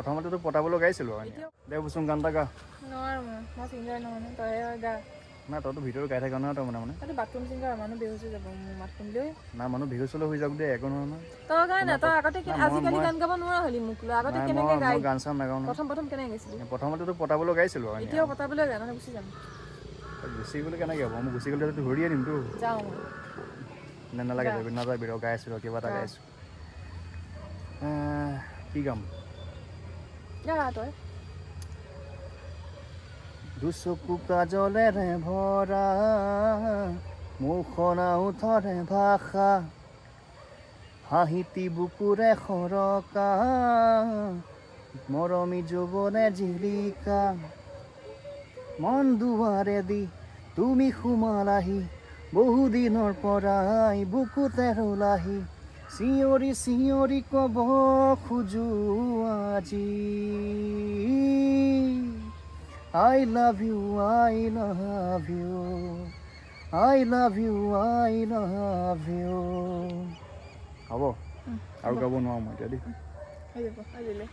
প্ৰথমতেতো পতাবলৈ গাইছিলোঁ আৰু। এতিয়াও? দে বচোন, গান এটা গা। নোৱাৰো মই। মই ছিংগাৰ নহয় নহয়, তই গা। নাই, তইতো ভিতৰত গাই থাক নহয় তই মানে মানে তইতো বাথৰুম ছিংগাৰ, মানুহ বেহুচ হৈ যাব মোৰ মাত শুনিলেই। নাই, মানুহ বেহুচ হ'লেও হৈ যাওক দে, একো নহয় নহয়। তই গা না। তই আগতে নাই, মই- আজিকালি গান গাব নোৱাৰা হলি মোক লৈ। আগতে নাই, কেনেকে মই গাই মই গান চান নাগাওঁ নহয়। প্ৰথম প্ৰথম কেনেকে গাইছিলি? প্ৰথমতেতো পতাবলৈ গাইছিলোঁ আৰু। এতিয়াও পতাবলৈ গা, নহ'লে গুচি যাম। তই গুচি গ'লে কেনেকৈ হ'ব? মই গুচি গ'লে তোক ধৰি আনিমতো। যাওঁ মই। নে, নালাগে। গা। যাবি, নাযাবি, ৰ, গাই আছোঁ, ৰ, কিবা এটা গা। গাইছোঁ। কি গাম? গা তই। দুচকু কাজলেৰে ভৰা, মুখনা ওঠৰে ভাষা, হাঁহিটি বুকুৰে সৰকা, মৰমী যৌৱনে জিলিকা। মন দুৱাৰেদি তুমি সোমালাহি, বহুদিনৰ পৰাই বুকুতে ৰলাহি, চিঞৰি চিঞৰি ক'ব খোজো আজি, I love you, I love you, I love you, I love you. হ'ব, আৰু গাব নোৱাৰোঁ মই এতিয়া দেই। হৈ যাব আজিলৈ।